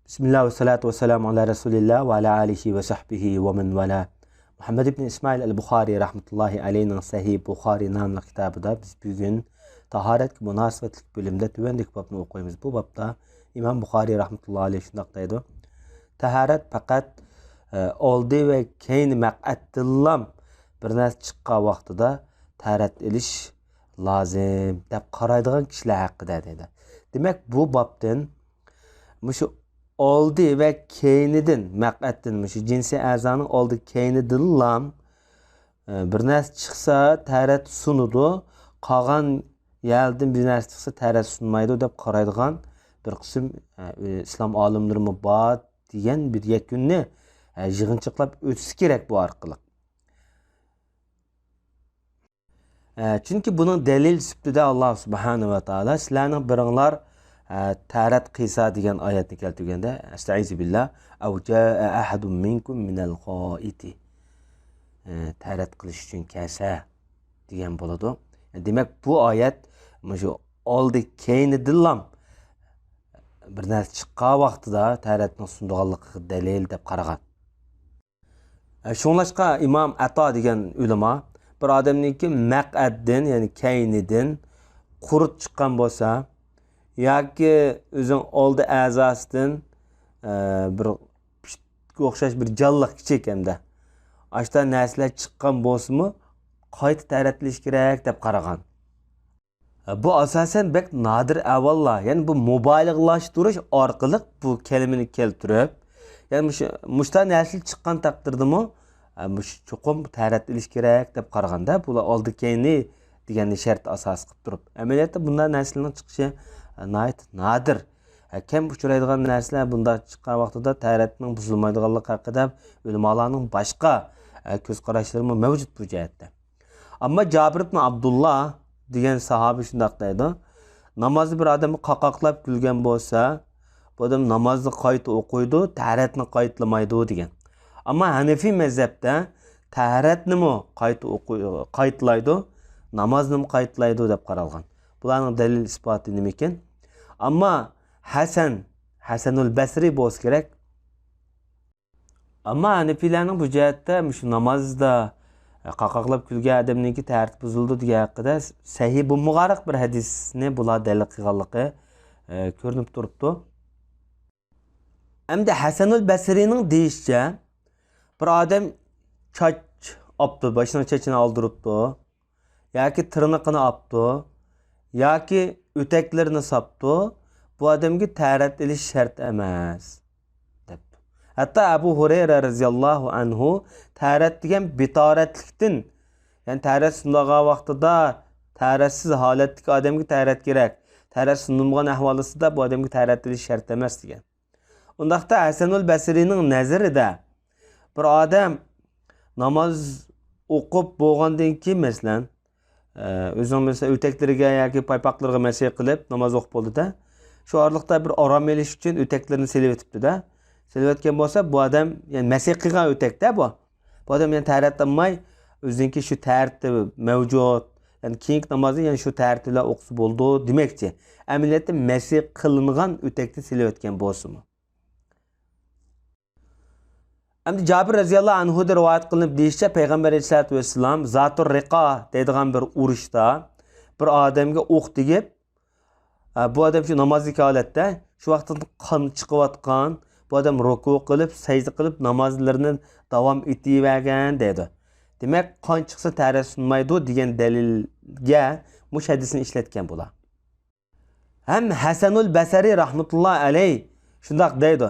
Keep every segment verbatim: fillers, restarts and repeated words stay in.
بىسمىللا ۋەسسالاتۇ ۋەسسالامۇ ئالا رەسۇلىللا ۋە ئالا ئالىھى ۋە سەھبىھى ۋە مەن ۋالا. مۇھەممەد ئىبن ئىسمائىل ئەل بۇخارى رەھمەتۇللاھى ئەلەيھىنىڭ سەھىھ بۇخارى ناملىق كىتابىدا بىز بۈگۈن تاھارەتكە مۇناسىۋەتلىك بۆلۈمدە تۆۋەندىكى بابنى ئوقۇيمىز. بۇ بابتا ئىمام بۇخارى رەھمەتۇللاھى ئەلەيھى شۇنداق دەيدۇ: تاھارەت پەقەت، ئە، ئالدى ۋە كەينى مەقئەتتىنلا بىر نەرسە چىققان ۋاقتىدا تاھارەت ئېلىش لازىم دەپ قارايدىغان كىشىلەر ھەققىدە دەيدۇ. دېمەك، بۇ بابتىن مۇشۇ ئالدى ۋە كەينىدىن، مەقئەتتىن، مۇشۇ جىنسىي ئەزانىڭ ئالدى كەينىدىنلا، ئە، بىر نەرسە چىقسا تەرەت سۇنىدۇ، قالغان يەردىن بىر نەرسە چىقسا تەرەت سۇنمايدۇ دەپ قارايدىغان بىر قىسىم، ئە، ئىسلام ئالىملىرىمۇ بار دېگەن بىر يەكۈننى، ئە، يىغىنچاقلاپ ئۆتسە كېرەك بۇ ئارقىلىق. ئە، چۈنكى بۇنىڭ دەلىل سۈپىتىدە ئاللا سۇبھانەھۇ ۋە تائالا سىلەرنىڭ بىرىڭلار، ئە، تەرەت قىلسا دېگەن ئايەتنى كەلتۈرگەندە، ئەستەئىزۇ بىللا، «ئەۋ جائە ئەھەدۇم مىنكۇم مىنەل غائىتى»، ئە، تەرەت قىلىش ئۈچۈن كەلسە دېگەن بولىدۇ. دېمەك، بۇ ئايەت مۇشۇ ئالدى كەينىدىنلا بىر نەرسە چىققان ۋاقتىدا تەرەتنىڭ سۇنىدىغانلىقىغا دەلىل دەپ قارىغان. شۇڭلاشقا ئىمام ئەتا دېگەن ئۆلىما بىر ئادەمنىڭكى مەقئەتتىن، يەنى كەينىدىن قۇرت چىققان بولسا ياكى ئۆزىنىڭ ئالدى ئەزاسىدىن، ئە، بىر پىشتقا ئوخشاش بىر جانلىق كىچىك ھەمدە ئاشتا نەرسىلەر چىققان بولسىمۇ قايتا تەرەتلىشى كېرەك دەپ قارىغان. بۇ ئاساسەن بەك نادىر ئەھۋاللار. يەنى بۇ مۇبالىغىلاشتۇرۇش ئارقىلىق بۇ كەلىمىنى كەلتۈرۈپ، يەنى مۇشۇ، مۇشۇنداق نەرسىلەر چىققان تەقدىردىمۇ، ئە، مۇشۇ چوقۇم تەرەت ئېلىش كېرەك دەپ قارىغاندا، بۇلار ئالدى كەينى دېگەننى شەرت ئاساس قىلىپ تۇرۇپ. ئەمەلىيەتتە بۇنداق نەرسىلەرنىڭ چىقىشى، ئە، ناھايىتى نادىر. ئە، كەم ئۇچرايدىغان نەرسىلەر بۇنداق چىققان ۋاقتىدا تەرەتنىڭ بۇزۇلمايدىغانلىقى ھەققىدە ئۆلىمالارنىڭ باشقا، ئە، كۆز قاراشلىرىمۇ مەۋجۇت بۇ جەھەتتە. ئەمما جابىر ئىبن ئابدۇللا دېگەن ساھابە شۇنداق دەيدۇ، نامازدا بىر ئادەم قاقاقلاپ كۈلگەن بولسا، بۇ ئادەم نامازنى قايتا ئوقۇيدۇ، تەھارەتنى قايتىلىمايدۇ دېگەن. ئەمما ھەنىفىي مەزھەپتە تەھارەتنىمۇ قايتا ئوقۇي-، قايتىلايدۇ، نامازنىمۇ قايتىلايدۇ دەپ قارالغان. بۇلارنىڭ دەلىل ئىسپاتى نېمىكىن؟ ئەمما ھەسەن، ھەسەنۇل بەسرى بولسا كېرەك، ئەمما ھەنىپىيلەرنىڭ بۇ جەھەتتە مۇشۇ نامازدا قاقاقلاپ كۈلگەن ئادەمنىڭكى تەرتىپى بۇزۇلىدۇ دېگەن ھەققىدە سەھىھ بولمىغانلىق بىر ھەدىسنى بۇلار دەلىل قىلغانلىقى، ئە، كۆرۈنۈپ تۇرۇپتۇ. ئەمدى ھەسەنۇل بەسرىنىڭ دېيىشىچە، بىر ئادەم چاچ ئاپتۇ، باشىنىڭ چېچىنى ئالدۇرۇپتۇ، ياكى تىرنىقىنى ئاپتۇ، ياكى ئۆتەكلىرىنى ساپتۇ، بۇ ئادەمگە تەرەت ئېلىش شەرت ئەمەس، دەپتۇ. ھەتتا ئەبۇ ھۇرەيرە رەزىياللاھۇ ئەنھۇ تەرەت دېگەن بىتارەتلىكتىن، يەنى تەرەت سۇنىدىغان ۋاقتىدا تەرەتسىز ھالەتتىكى ئادەمگە تەرەت كېرەك، تەرەت سۇنۇلمىغان ئەھۋالىدا بۇ ئادەمگە تەرەت ئېلىش شەرت ئەمەس، دېگەن. ئۇنداقتا ھەسەنۇل بەسرىنىڭ نەزىرىدە بىر ئادەم ناماز ئوقۇپ بولغاندىن كېيىن، مەسىلەن، ئە، ئۆزىنىڭ، مەسىلەن، ئۆتەكلىرىگە ياكى پايپاقلىرىغا مەسىھ قىلىپ ناماز ئوقۇپ بولدى-دە، شۇ ئارىلىقتا بىر ئارام ئېلىش ئۈچۈن ئۆتەكلىرىنى سېلىۋېتىپتۇ-دە. سېلىۋەتكەن بولسا، بۇ ئادەم، يەنى مەسىھ قىلغان ئۆتەكتە بۇ. بۇ ئادەم يەنە تەرەت ئالماي، ئۆزىنىڭكى شۇ تەرىتى مەۋجۇت، يەنى كېيىنكى نامازنى يەنە شۇ تەرىتى بىلەن ئوقۇسا بولىدۇ دېمەكچى. ئەمەلىيەتتە مەسىھ قىلىنغان ئۆتەكتە سېلىۋەتكەن بولسىمۇ. ئەمدى جابىر رەزىياللاھۇ ئەنھۇدىن رىۋايەت قىلىنىپ دېيىشىچە، پەيغەمبەر ئەلەيھىسسالاتۇ ۋەسسالام زاتۇر رىقا دەيدىغان بىر ئۇرۇشتا بىر ئادەمگە ئوق تېگىپ، ئە، بۇ ئادەم شۇ نامازدىكى ھالەتتە، شۇ ۋاقىتتا قان چىقىۋاتقان، بۇ ئادەم رۇكۇ قىلىپ، سەجدە قىلىپ، نامازلىرىنى داۋام ئېتىۋەرگەن دەيدۇ. دېمەك، قان چىقسا تەرەت سۇنمايدۇ دېگەن دەلىلگە مۇشۇ ھەدىسنى ئىشلەتكەن بۇلار. ھەم ھەسەنۇل بەسەرى رەھمەتۇللا ئەلەي شۇنداق دەيدۇ،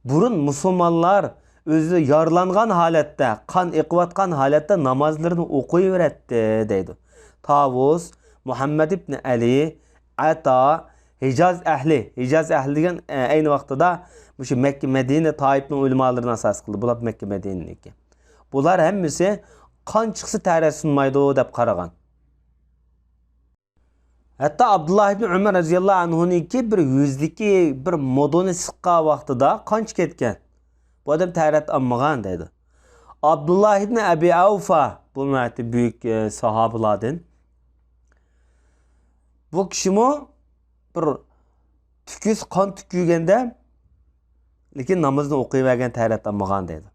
بۇرۇن مۇسۇلمانلار ئۆزى يارىلانغان ھالەتتە، قان ئېقىۋاتقان ھالەتتە نامازلىرىنى ئوقۇيۋېرەتتى دەيدۇ. تاۋۇس، مۇھەممەد ئىبنى ئەلى، ئەتا، ھىجاز ئەھلى، ھىجاز ئەھلى دېگەن، ئە، ئەينى ۋاقتىدا مۇشۇ مەككە، مەدىنە، تائىپنىڭ ئۆلىمالىرىنى ئاساس قىلدى. بۇلار مەككە، مەدىنىنىڭكى. بۇلار ھەممىسى قان چىقسا تەرەت سۇنمايدۇ دەپ قارىغان. ھەتتا ئابدۇللا ئىبنى ئۆمەر رەزىياللاھۇ ئەنھۇنىڭكى بىر يۈزىدىكى بىر مودونى سىققان ۋاقتىدا قانچە كەتكەن؟ بۇ ئادەم تەرەت ئالمىغان دەيدۇ. ئابدۇللا ئىبنى ئەبى ئەۋفا، بۇ ناھايىتى بۈيۈك، ئە، ساھابىلاردىن. بۇ كىشىمۇ بىر تۈكۈس قان تۈكۈگەندە لېكىن نامىزىنى ئوقۇيۋەرگەن، تەھارەت ئالمىغان دەيدۇ.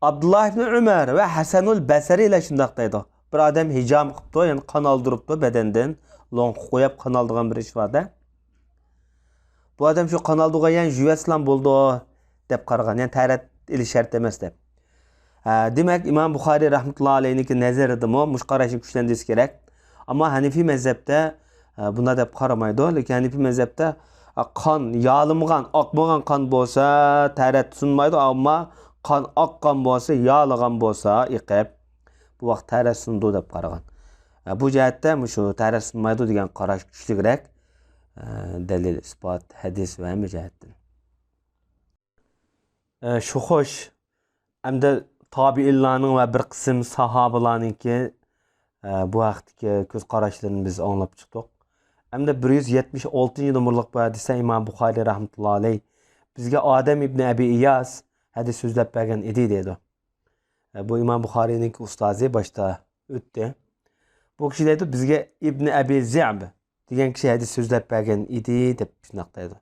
ئابدۇللا ئىبنى ئۆمەر ۋە ھەسەنۇل بەسرىلەر شۇنداق دەيدۇ. بىر ئادەم ھىجامە قىپتۇ، يەنى قان ئالدۇرۇپتۇ بەدەندىن. لوڭقا قويۇپ قان ئالىدىغان بىر ئىش بار-دە. بۇ ئادەم شۇ قان ئالدۇرغان يەرنى يۇيۇۋەتسىلام بولىدۇ دەپ قارىغان. يەنى تەھارەت ئېلىش شەرت ئەمەس دەپ. ھە، دېمەك، ئىمام بۇخارىي رەھمەتۇللا ئەلەيھنىڭكى نەزىرىدىمۇ مۇشۇ قاراشنى كۈچلەندۈرۈش كېرەك. ئەمما ھەنىفىي مەزھەپتە، ھە، بۇنداق دەپ قارىمايدۇ. لېكىن ھەنىفىي مەزھەپتە، ھە، قان يالىمىغان، ئاقمىغان قان بولسا تەھارەت سۇنمايدۇ، ئەمما قان ئاققان بولسا، يالىغان بولسا ئېقىپ، بۇ ۋاقىت تەھارەت سۇنىدۇ دەپ قارىغان. ھە، بۇ جەھەتتە مۇشۇ تەھارەت سۇنمايدۇ دېگەن قاراش كۈچلۈكرەك، ھە، دەلىل، ئىسپات، ھەدىس ۋە ھەممە جەھەتتىن. ئە، شۇ خوش، ئەمدى تابىئىنلارنىڭ ۋە بىر قىسىم ساھابىلارنىڭكى، ئە، بۇ ھەقتىكى كۆز قاراشلىرىنى بىز ئاڭلاپ چىقتۇق. ئەمدى بىر يۈز يەتمىش ئالتىنچى نومۇرلۇق بۇ ھەدىستە ئىمام بۇخارىي رەھمەتۇللا ئەلەيھ بىزگە ئادەم ئىبنى ئەبى ئىياس ھەدىس سۆزلەپ بەرگەن ئىدى دەيدۇ. ئە، بۇ ئىمام بۇخارىينىڭكى ئۇستازى باشتا ئۆتتى. بۇ كىشى دەيدۇ، بىزگە ئىبنى ئەبى زىئب دېگەن كىشى ھەدىس سۆزلەپ بەرگەن ئىدى، دەپ شۇنداق دەيدۇ.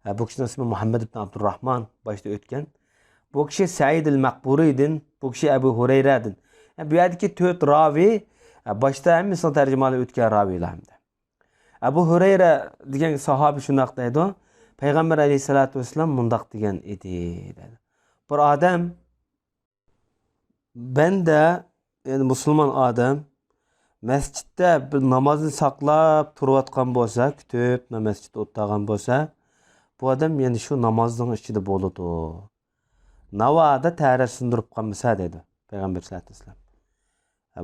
ھە، بۇ كىشىنىڭ ئىسمى مۇھەممەد ئىبن ئابدۇرراھمان، باشتا ئۆتكەن. بۇ كىشى سەئىد ئەل مەقبۇرىدىن، بۇ كىشى ئەبۇ ھۇرەيرەدىن. ھە، بۇ يەردىكى تۆت راۋى، ھە، باشتا ھەممىسىنىڭ تەرجىمىھالى ئۆتكەن راۋىيلار ھەمدە. ئەبۇ ھۇرەيرە دېگەن ساھابى شۇنداق دەيدۇ، پەيغەمبەر ئەلەيھىسسالاتۇ ۋەسسالام مۇنداق دېگەن ئىدى، دەيدۇ. بىر ئادەم بەندە، يەنى مۇسۇلمان ئادەم مەسچىتتە بىر نامازنى ساقلاپ تۇرۇۋاتقان بولسا، كۈتۈپ، مەسچىتتە ئولتۇرغان بولسا، بۇ ئادەم يەنە شۇ نامازنىڭ ئىچىدە بولىدۇ. ناۋادا تەھارەت سۇندۇرۇپ قالمىسا، دەيدۇ پەيغەمبەر سەللەللاھۇ ئەلەيھى ۋەسەللەم.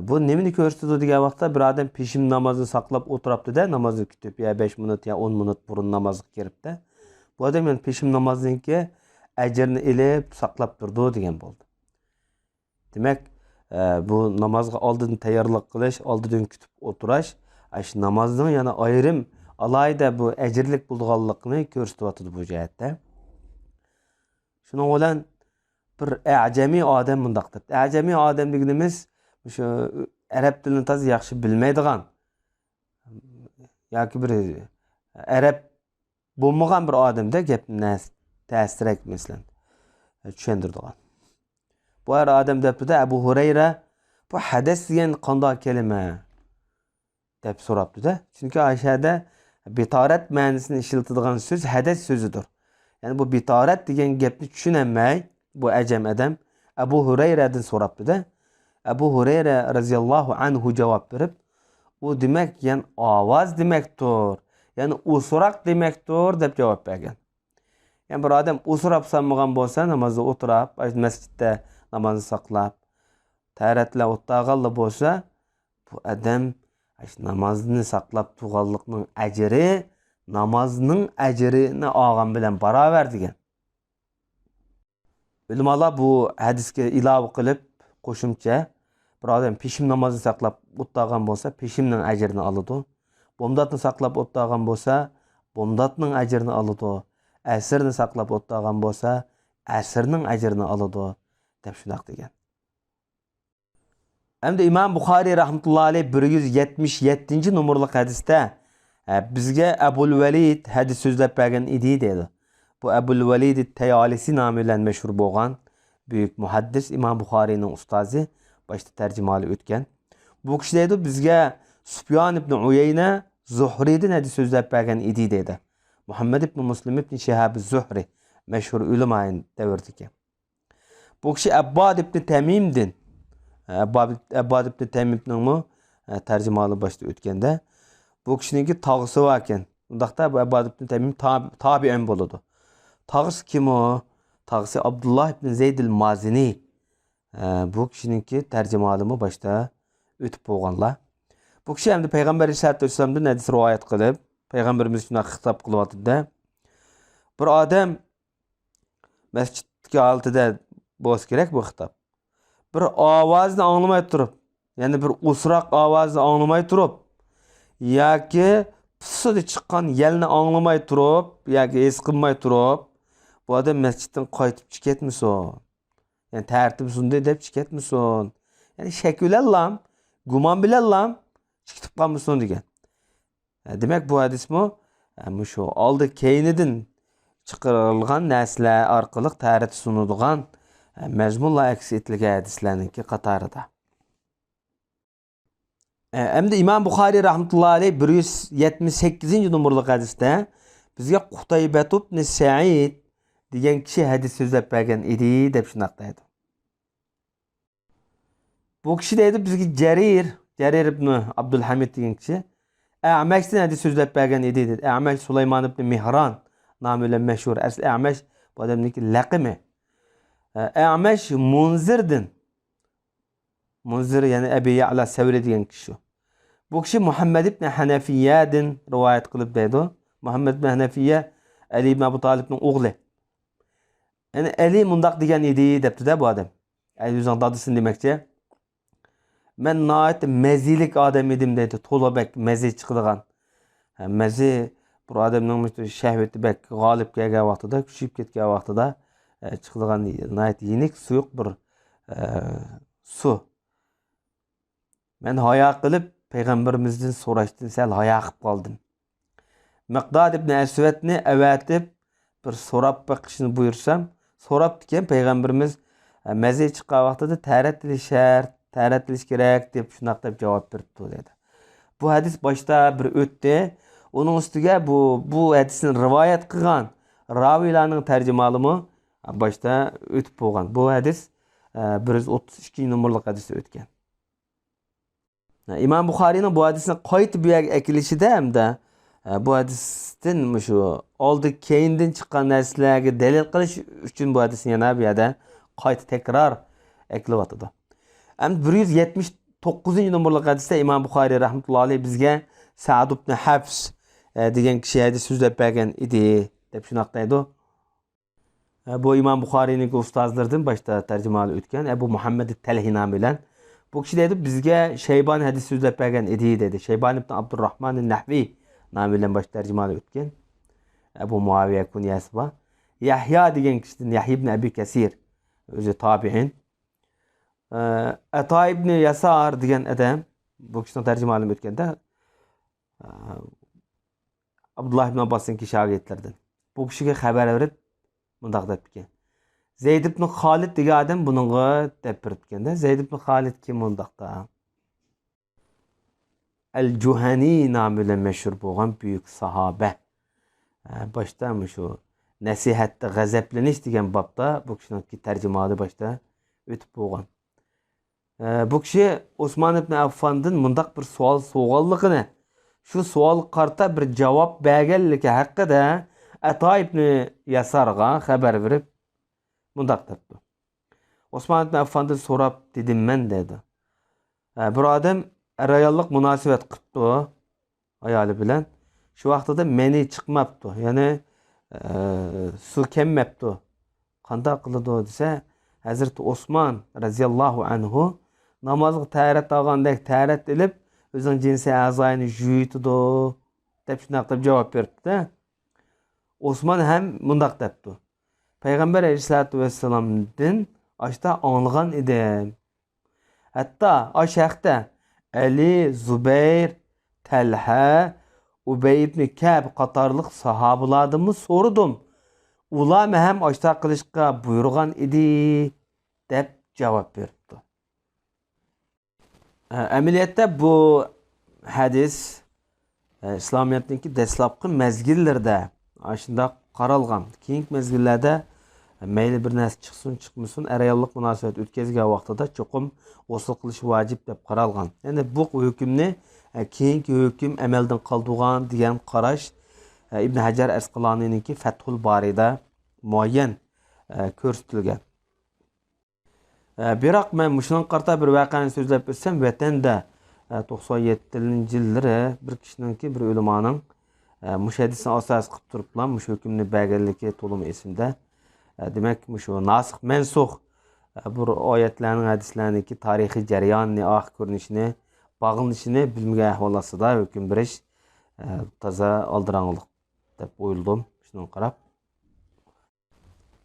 بۇ نېمىنى كۆرسىتىدۇ دېگەن ۋاقىتتا، بىر ئادەم پېشىن نامازنى ساقلاپ ئولتۇرۇپتۇ-دە، نامازنى كۈتۈپ، يا بەش مىنۇت، يا ئون مىنۇت بۇرۇن نامازغا كىرىپتۇ. بۇ ئادەم يەنە پېشىن نامازنىڭكى ئەجرىنى ئېلىپ ساقلاپ تۇرىدۇ دېگەن بولدى. دېمەك، ئە، بۇ نامازغا ئالدىن تەييارلىق قىلىش، ئالدىدىن كۈتۈپ ئولتۇراش، ئاشۇ نامازنىڭ يەنە ئايرىم، ئالاھىدە بۇ ئەجىرلىك بولىدىغانلىقىنى كۆرسىتىۋاتىدۇ بۇ جەھەتتە. شۇنىڭ بىلەن بىر ئەجەمىي ئادەم مۇنداق دەپتۇ. ئەجەمىي ئادەم دېگىنىمىز مۇشۇ ئەرەب تىلىنى تازا ياخشى بىلمەيدىغان ياكى بىر ئەرەب بولمىغان بىر ئادەمدە گەپنى نەس-، تەستىرەك، مەسىلەن، چۈشەندۈرىدىغان. بۇ ھەر ئادەم دەپتۇ-دە، ئەبۇ ھۇرەيرە، بۇ ھەدەس دېگەن قانداق كەلىمە؟ دەپ سوراپتۇ-دە. چۈنكى ئاشەدە بىتارەت مەنىسىنى ئىشلىتىدىغان سۆز ھەدەس سۆزىدۇر. يەنى بۇ بىتارەت دېگەن گەپنى چۈشىنەلمەي، بۇ ئەجەم ئادەم ئەبۇ ھۇرەيرەدىن سوراپتۇ-دە. ئەبۇ ھۇرەيرە رەزىياللاھۇ ئەنھۇ جاۋاب بېرىپ، ئۇ دېمەك، يەنى ئاۋاز دېمەكتۇر، يەنى ئۇسراق دېمەكتۇر، دەپ جاۋاب بەرگەن. يەنى بىر ئادەم ئۇسراپ سالمىغان بولسا، نامازدا ئولتۇراپ، مەسچىتتە نامازنى ساقلاپ، تەھارەتلەپ ئولتۇرغانلا بولسا، بۇ ئادەم نامازنى ساقلاپ تۇرغانلىقنىڭ ئەجرى نامازنىڭ ئەجرىنى ئالغان بىلەن باراۋەر دېگەن. ئۆلىمالار بۇ ھەدىسكە ئىلاۋە قىلىپ، قوشۇمچە، بىر ئادەم پېشىم نامازنى ساقلاپ ئولتۇرغان بولسا، پېشىمنىڭ ئەجرىنى ئالىدۇ. بومداتنى ساقلاپ ئولتۇرغان بولسا، بومداتنىڭ ئەجرىنى ئالىدۇ. ئەسىرنى ساقلاپ ئولتۇرغان بولسا، ئەسىرنىڭ ئەجرىنى ئالىدۇ، دەپ شۇنداق دېگەن. ئەمدى ئىمام بۇخارىي رەھمەتۇللا ئەلەيھ بىر يۈز يەتمىش يەتتىنچى نومۇرلۇق ھەدىستە، ئە، بىزگە ئەبۇل ۋەلىد ھەدىس سۆزلەپ بەرگەن ئىدى، دەيدۇ. بۇ ئەبۇل ۋەلىد تەيالىسى نامى بىلەن مەشھۇر بولغان بۈيۈك مۇھەددىس، ئىمام بۇخارىينىڭ ئۇستازى، باشتا تەرجىمىھالى ئۆتكەن. بۇ كىشى دەيدۇ، بىزگە سۇپيان ئىبنى ئۇيەينە زۇھرىدىن ھەدىس سۆزلەپ بەرگەن ئىدى، دەيدۇ. مۇھەممەد ئىبنى مۇسلىم ئىبنى شىھاب زۇھرى، مەشھۇر ئۆلىما دەۋرىدىكى. بۇ كىشى ئەبباد ئىبنى تەمىمدىن، ئەبباد، ئەبباد ئىبنى تەمىمنىڭمۇ، ئە، تەرجىمىھالى باشتا ئۆتكەندە، بۇ كىشىنىڭكى تاغىسى باركەن. ئۇنداقتا بۇ ئەبباد ئىبنى تەمىم تاب-، تابىئىن بولىدۇ. تاغىسى كىم ئۇ؟ تاغىسى ئابدۇللا ئىبنى زەيدىل مازىنى. ئە، بۇ كىشىنىڭكى تەرجىمىھالىمۇ باشتا ئۆتۈپ بولغانلار. بۇ كىشى ئەمدى پەيغەمبەر ئەلەيھىسسالاتۇ ۋەسسالامدىن ھەدىس رىۋايەت قىلىپ، پەيغەمبىرىمىز شۇنداق خىتاب قىلىۋاتىدۇ-دە، بىر ئادەم مەسچىتتىكى ھالىتىدە بولسا كېرەك بۇ خىتاب. بىر ئاۋازنى ئاڭلىماي تۇرۇپ، يەنى بىر ئۇسراق ئاۋازنى ئاڭلىماي تۇرۇپ، ياكى پۇسسىدە چىققان يەلنى ئاڭلىماي تۇرۇپ، ياكى ھېس قىلماي تۇرۇپ، بۇ ئادەم مەسچىتتىن قايتىپ چىقىپ كەتمىسۇن. يەنى تەرتىپ سۇندى دەپ چىقىپ كەتمىسۇن. يەنى شەك بىلەنلام، گۇمان بىلەنلام چىقىپ قالمىسۇن دېگەن. دېمەك، بۇ ھەدىسمۇ، ھە، مۇشۇ ئالدى كەينىدىن چىقىرىلغان نەرسىلەر ئارقىلىق تەھارەت سۇنىدىغان، ئە، مەزمۇنلار ئەكس ئېتىلگەن ھەدىسلەرنىڭكى قاتارىدا. ئە، ئەمدى ئىمام بۇخارىي رەھمەتۇللاھى ئەلەيھ بىر يۈز يەتمىش سەككىزىنچى نومۇرلۇق ھەدىستە بىزگە قۇتەيبەت ئىبنى سەئىد دېگەن كىشى ھەدىس سۆزلەپ بەرگەن ئىدى، دەپ شۇنداق دەيدۇ. بۇ كىشى دەيدۇ، بىزگە جەرىر، جەرىر ئىبنى ئابدۇلھەمىد دېگەن كىشى ئەمەشتىن ھەدىس سۆزلەپ بەرگەن ئىدى، دېدى. ئەمەش سۇلايمان ئىبنى مېھران نامى بىلەن مەشھۇر. ئەسلى ئەمەش بۇ ئادەمنىڭكى لەقىمى. ئەمەش مۇنزىردىن، مۇنزىر، يەنى ئەبى يەئلا سەۋرى دېگەن كىشى شۇ. بۇ كىشى مۇھەممەد ئىبنى ھەنەفىيەدىن رىۋايەت قىلىپ دەيدۇ. مۇھەممەد ئىبنى ھەنەفىيە ئەلى ئىبنى ئەبۇ تالىپنىڭ ئوغلى. يەنى ئەلى مۇنداق دېگەن ئىدى دەپتۇ-دە بۇ ئادەم. ئەلى ئۆزىنىڭ دادىسىنى دېمەكچى. مەن ناھايىتى مەزىلىك ئادەم ئىدىم دەيدۇ. تولا بەك مەزى چىقىدىغان. ھە، مەزى بىر ئادەمنىڭ مۇشۇ شەھۋىتى بەك غالىب كەلگەن ۋاقتىدا، كۈچىيىپ كەتكەن ۋاقتىدا، ئە، چىقىدىغان ناھايىتى يېنىك، سۇيۇق بىر، ئە، سۇ. مەن ھايا قىلىپ پەيغەمبىرىمىزدىن سوراشتىن سەل ھايا قىلىپ قالدىم. مىقداد ئىبنى ئەسۋەدنى ئەۋەتىپ بىر سوراپ بېقىشنى بۇيرۇسام، سوراپتىكەن پەيغەمبىرىمىز، ئە، مەزى چىققان ۋاقتىدا تەھارەت ئېلىش شەرت، تەھارەت ئېلىش كېرەك دەپ شۇنداق دەپ جاۋاب بېرىپتۇ دەيدۇ. بۇ ھەدىس باشتا بىر ئۆتتى. ئۇنىڭ ئۈستىگە بۇ، بۇ ھەدىسنى رىۋايەت قىلغان راۋىيلارنىڭ تەرجىمىھالىمۇ باشتا ئۆتۈپ بولغان. بۇ ھەدىس، ئە، بىر يۈز ئوتتۇز ئىككىنچى نومۇرلۇق ھەدىستە ئۆتكەن. ئىمام بۇخارىينىڭ بۇ ھەدىسنى قايتا بۇ يەرگە ئەكېلىشىدە ھەمدە، ئە، بۇ ھەدىستىن مۇشۇ ئالدى كەينىدىن چىققان نەرسىلەرگە دەلىل قىلىش ئۈچۈن بۇ ھەدىسنى يەنە بۇ يەردە قايتا تەكرار ئەكېلىۋاتىدۇ. ئەمدى بىر يۈز يەتمىش توققۇزىنچى نومۇرلۇق ھەدىستە ئىمام بۇخارىي رەھمەتۇللاھى ئەلەيھ بىزگە سەئد ئىبنى ھەفس، ئە، دېگەن كىشى ھەدىس سۆزلەپ بەرگەن ئىدى، دەپ شۇنداق دەيدۇ. ئە، بۇ ئىمام بۇخارىينىڭكى ئۇستازلىرىدىن باشتا تەرجىمىھالى ئۆتكەن ئەبۇ مۇھەممەد تەلھى نامى بىلەن. بۇ كىشى دەيدۇ، بىزگە شەيبان ھەدىس سۆزلەپ بەرگەن ئىدى، دەيدۇ. شەيبان ئىبن ئابدۇرراھمان نەھۋى نامى بىلەن باشتا تەرجىمىھالى ئۆتكەن. ئەبۇ مۇئاۋىيە كۇنيەسى بار. يەھيا دېگەن كىشىدىن، يەھيا ئىبن ئەبى كەسىر، ئۆزى تابىئىن. ئە، ئەتا ئىبنى ياسار دېگەن ئادەم، بۇ كىشىنىڭ تەرجىمىھالىمۇ ئۆتكەندە، ئە، ئابدۇللا ئىبن ئابباسنىڭكى شاگىرتلىرىدىن. بۇ كىشىگە خەۋەر بېرىپ، مۇنداق دەپتىكەن. زەيد ئىبن خالىد دېگەن ئادەم بۇنىڭغا دەپ بېرىپتىكەن-دە. زەيد ئىبن خالىد كىم ئۇنداقتا؟ ئەل جۇھەنى نامى بىلەن مەشھۇر بولغان بۈيۈك ساھابە. ھە، باشتا مۇشۇ نەسىھەتتە غەزەپلىنىش دېگەن بابتا بۇ كىشىنىڭكى تەرجىمىھالى باشتا ئۆتۈپ بولغان. ئە، بۇ كىشى ئوسمان ئىبنى ئەففاندىن مۇنداق بىر سوئال سورىغانلىقىنى، شۇ سوئالغا قارىتا بىر جاۋاب بەرگەنلىكى ھەققىدە ئەتا ئىبنى ياسارغا خەۋەر بېرىپ، مۇنداق دەپتۇ. ئوسمان ئىبنى ئەففاندىن سوراپ دېدىم مەن، دەيدۇ. ئە، بىر ئادەم ئەر-ئاياللىق مۇناسىۋەت قىپتۇ ئايالى بىلەن. شۇ ۋاقتىدا مەنى چىقماپتۇ، يەنى، ئە، سۇ كەممەپتۇ. قانداق قىلىدۇ دېسە، ھەزرىتى ئوسمان رەزىياللاھۇ ئەنھۇ نامازغا تەھارەت ئالغاندەك تەھارەت ئېلىپ، ئۆزىنىڭ جىنسىي ئەزايىنى يۇيۇۋېتىدۇ، دەپ شۇنداق دەپ جاۋاب بېرىپتۇ-دە. ئوسمان ھەم مۇنداق دەپتۇ. پەيغەمبەر ئەلەيھىسسالاتۇ ۋەسسالامدىن ئاشتا ئاڭلىغان ئىدىم. ھەتتا ئاشۇ ھەقتە ئەلى، زۇبەير، تەلھە، ئۇبەي ئىبنى كەب قاتارلىق ساھابىلاردىنمۇ سورىدىم. ئۇلارمۇ ھەم ئاشتا قىلىشقا بۇيرۇغان ئىدى، دەپ جاۋاب بېرىپتۇ. ئە، ئەمەلىيەتتە بۇ ھەدىس، ئە، ئىسلامىيەتنىڭكى دەسلەپكى مەزگىللىرىدە ئاشۇنداق قارالغان. كېيىنكى مەزگىللەردە، ئە، مەيلى بىر نەرسە چىقسۇن، چىقمىسۇن، ئەر-ئاياللىق مۇناسىۋەت ئۆتكۈزگەن ۋاقتىدا چوقۇم غۇسۇل قىلىش ۋاجىپ دەپ قارالغان. يەنى بۇ ھۆكۈمنى، ئە، كېيىنكى ھۆكۈم ئەمەلدىن قالدۇرغان دېگەن قاراش، ئە، ئىبن ھەجەر ئەسقالانىنىڭكى فەتھۇل بارىدا مۇئەييەن، ئە، كۆرسىتىلگەن. ئە، بىراق مەن مۇشۇنىڭغا قارىتا بىر ۋەقەنى سۆزلەپ ئۆتسەم، ۋەتەندە، ئە، توقسان يەتتىنچى يىللىرى بىر كىشىنىڭكى، بىر ئۆلىمانىڭ، ئە، مۇشۇ ھەدىسنى ئاساس قىلىپ تۇرۇپلا مۇشۇ ھۆكۈمنى بەرگەنلىكى تولىمۇ ئېسىمدە. ئە، دېمەك، مۇشۇ ناسىخ مەنسۇخ، ئە، بۇ ئايەتلەرنىڭ، ھەدىسلەرنىڭكى تارىخىي جەريانىنى، ئارقا كۆرۈنۈشىنى، باغلىنىشىنى بىلمىگەن ئەھۋال ئاستىدا ھۆكۈم بېرىش، ئە، تازا ئالدىراڭغۇلۇق دەپ ئويلىدىم شۇنىڭغا قاراپ.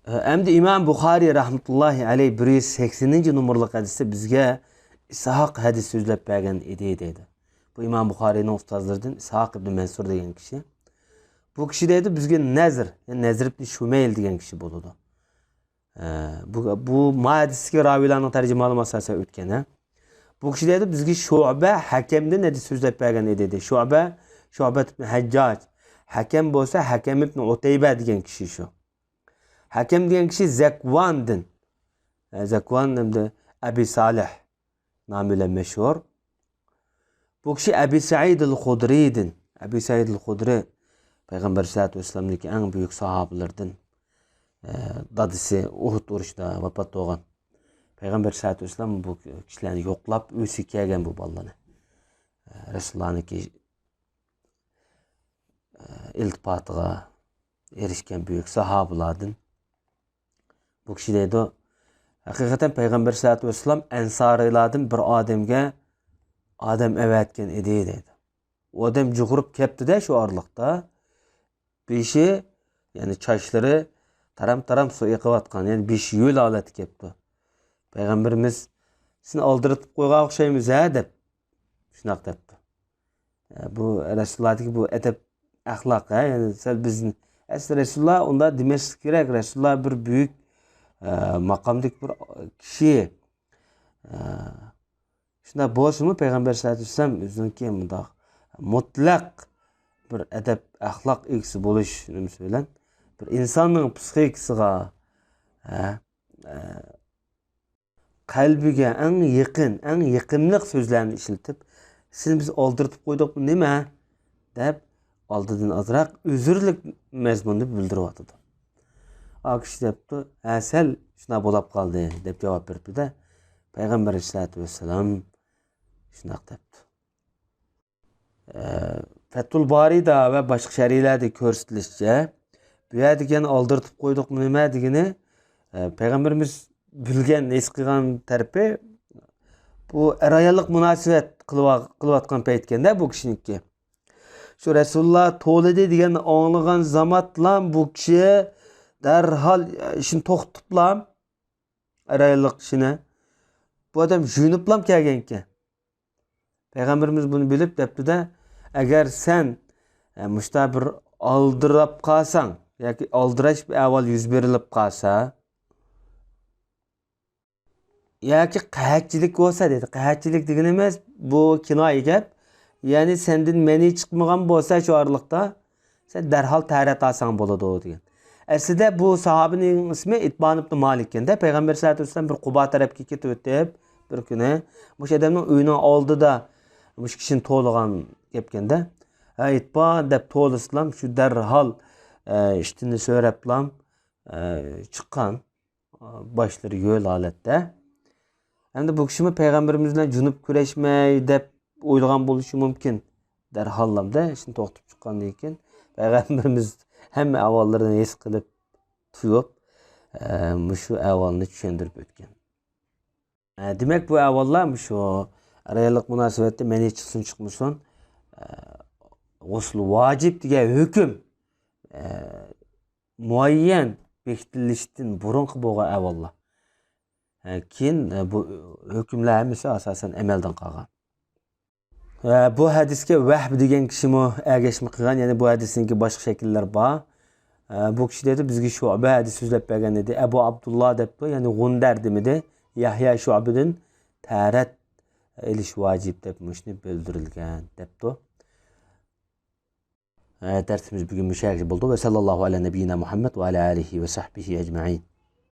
ئەمدى ئىمام بۇخارىي رەھمەتۇللاھى ئەلەيھ بىر يۈز سەكسىنىنچى نومۇرلۇق ھەدىستە بىزگە ئىسھاق ھەدىس سۆزلەپ بەرگەن ئىدى، دەيدۇ. بۇ ئىمام بۇخارىينىڭ ئۇستازلىرىدىن ئىسھاق ئىبنى مەنسۇر دېگەن كىشى. بۇ كىشى دەيدۇ، بىزگە نەزر، يەنى نەزر ئىبن شۇمەيل دېگەن كىشى بولىدۇ. ئە، بۇ، بۇ ما ھەدىستىكى راۋىيلارنىڭ تەرجىمىھالىمۇ ئاساسەن ئۆتكەن، ھە. بۇ كىشى دەيدۇ، بىزگە شۇبە ھەكەمدىن ھەدىس سۆزلەپ بەرگەن ئىدى، دېدى. شۇبە، شۇبە ئىبن ھەججاج. ھەكەم بولسا، ھەكەم ئىبن ئۇتەيبە دېگەن كىشى شۇ. ھەكەم دېگەن كىشى زەكۋاندىن. ئە، زەكۋان ھەمدە ئەبى سالىھ نامى بىلەن مەشھۇر. بۇ كىشى ئەبى سەئىدىل خۇدرىدىن. ئەبى سەئىدىل خۇدرى پەيغەمبەر سەللەللاھۇ ئەلەيھى ۋەسەللەمدىكى ئەڭ بۈيۈك ساھابىلىرىدىن. ئە، دادىسى ئۇھۇد ئۇرۇشىدا ۋاپات بولغان. پەيغەمبەر سەللەللاھۇ ئەلەيھى ۋەسەللەم بۇ كىشىلەرنى يوقلاپ، ئۆيىگە كەلگەن بۇ بالىلارنى. ئە، رەسۇلۇللانىڭكى، ئە، ئىلتىپاتىغا ئېرىشكەن بۈيۈك ساھابىلاردىن. بۇ كىشى دەيدۇ، ھەقىقەتەن پەيغەمبەر سەللەللاھۇ ئەلەيھى ۋەسەللەم ئەنسارىيلاردىن بىر ئادەمگە ئادەم ئەۋەتكەن ئىدى دەيدۇ. ئۇ ئادەم جۇغۇرۇپ كەپتۇ-دە شۇ ئارىلىقتا. بېشى، يەنى چاچلىرى تارام-تارام سۇ ئېقىۋاتقان، يەنى بېشى ھۆل ھالەتتە كەپتۇ. پەيغەمبىرىمىز، سېنى ئالدىرىتىپ قويغان ئوخشايمىز-ھە، دەپ، شۇنداق دەپتۇ. ئە، بۇ رەسۇلۇللادىكى بۇ ئەدەپ ئەخلاق، ھە، يەنى سەل بىزنى، ئەسلى رەسۇلۇللا ئۇنداق دېمەسلىك كېرەك. رەسۇلۇللا بىر بۈيۈك، ئە، ماقامدىكى بىر كىشى. ئە، شۇنداق بولسىمۇ، پەيغەمبەر سەللەللاھۇ ئەلەيھى ۋەسەللەم ئۆزىنىڭكى مۇنداق مۇتلەق بىر ئەدەپ ئەخلاق ئىگىسى بولۇش نېمىسى بىلەن بىر ئىنساننىڭ پسىخىكىسىغا، ھە، ئە، قەلبىگە ئەڭ يېقىن، ئەڭ يېقىملىق سۆزلەرنى ئىشلىتىپ، سېنى بىز ئالدىرىتىپ قويدۇقمۇ نېمە؟ دەپ، ئالدىدىن ئازراق ئۆزرىلىك مەزمۇندا بىلدۈرۈۋاتىدۇ. ئا كىشى دەپتۇ، ھە، سەل شۇنداق بولاپ قالدى، دەپ جاۋاب بېرىپتۇ-دە، پەيغەمبەر ئەلەيھىسسالاتۇ ۋەسسالام شۇنداق دەپتۇ. ئە، فەتھۇل بارىدا ۋە باشقا شەرھلەردە كۆرسىتىلىشىچە، بۇ يەردىكى يەنە ئالدىرىتىپ قويدۇقمۇ نېمە دېگىنى، ئە، پەيغەمبىرىمىز بىلگەن، ھېس قىلغان تەرىپى، بۇ ئەر-ئاياللىق مۇناسىۋەت قىلىۋا-، قىلىۋاتقان پەيتكەندە بۇ كىشىنىڭكى. شۇ رەسۇلۇللا تولىدى دېگەننى ئاڭلىغان زامانلا بۇ كىشى دەرھال ئىشىنى توختىتىپلا، ئەر-ئاياللىق ئىشىنى. بۇ ئادەم يۇيۇنۇپلام كەلگەنكەن. پەيغەمبىرىمىز بۇنى بىلىپ دەپتۇ-دە، ئەگەر سەن، ئە، مۇشتا بىر ئالدىراپ قالساڭ ياكى ئالدىراش بىر ئەھۋال يۈز بېرىلىپ قالسا، ياكى قەھەتچىلىك بولسا دېدى. قەھەتچىلىك دېگىنىمىز بۇ كىنايە گەپ. يەنى سەندىن مەنى چىقمىغان بولسا شۇ ئارىلىقتا، سەن دەرھال تەھارەت ئالساڭ بولىدۇ دېگەن. ئەسلىدە بۇ ساھابىنىڭ ئىسمى ئىتبان ئىبن مالىك ئىكەن-دە. پەيغەمبەر سەللەللاھۇ ئەلەيھى ۋەسەللەم بىر قۇبا تەرەپكە كېتىۋېتىپ، بىر كۈنى مۇشۇ ئادەمنىڭ ئۆيىنىڭ ئالدىدا مۇشۇ كىشىنى تولىغان گەپكەن-دە. ھە، ئىتبان دەپ تولىسىلام شۇ دەرھال، ئە، ئىشتىنى سۆرەپلام، ئە، چىققان. باشلىرى ھۆل ھالەتتە. ئەمدى بۇ كىشىمۇ پەيغەمبىرىمىز بىلەن جۇنۇپ كۈرەشمەي دەپ ئويلىغان بولۇشى مۇمكىن. دەرھاللامدا ئىشنى توختىتىپ چىققاندىن كېيىن پەيغەمبىرىمىز ھەممە ئەھۋاللىرىنى ھېس قىلىپ، تۇيۇپ، ئە، مۇشۇ ئەھۋالنى چۈشەندۈرۈپ ئۆتكەن. ئە، دېمەك، بۇ ئەھۋاللار مۇشۇ ئەر-ئاياللىق مۇناسىۋەتتە مەنى چىقسۇن چىقمىسۇن، ئە، غۇسۇل ۋاجىپ دېگەن ھۆكۈم، ئە، مۇئەييەن بېكىتىلىشتىن بۇرۇنقى بولغان ئەھۋاللار. ھە، كېيىن، ھە، بۇ ھۆكۈملەر ھەممىسى ئاساسەن ئەمەلدىن قالغان. ھە، بۇ ھەدىسكە ۋەھب دېگەن كىشىمۇ ئەگەشمە قىلغان، يەنى بۇ ھەدىسنىڭكى باشقا شەكىللىرى بار. ھە، بۇ كىشى دەيدۇ، بىزگە شۇبە ھەدىس سۆزلەپ بەرگەن ئىدى. ئەبۇ ئابدۇللا دەپتۇ، يەنى غۇندەر دېمىدى. يەھيا شۇبىدىن تەھارەت ئېلىش ۋاجىپ دەپ مۇشۇنى بىلدۈرۈلگەن دەپتۇ. ئە، دەرسىمىز بۈگۈن مۇشۇ يەرگىچە بولدى. ۋە سەللەللاھۇ ئەلە نەبىييىنا مۇھەممەد ۋە ئەلە ئالىھى ۋە سەھبىھى ئەجمەئىن.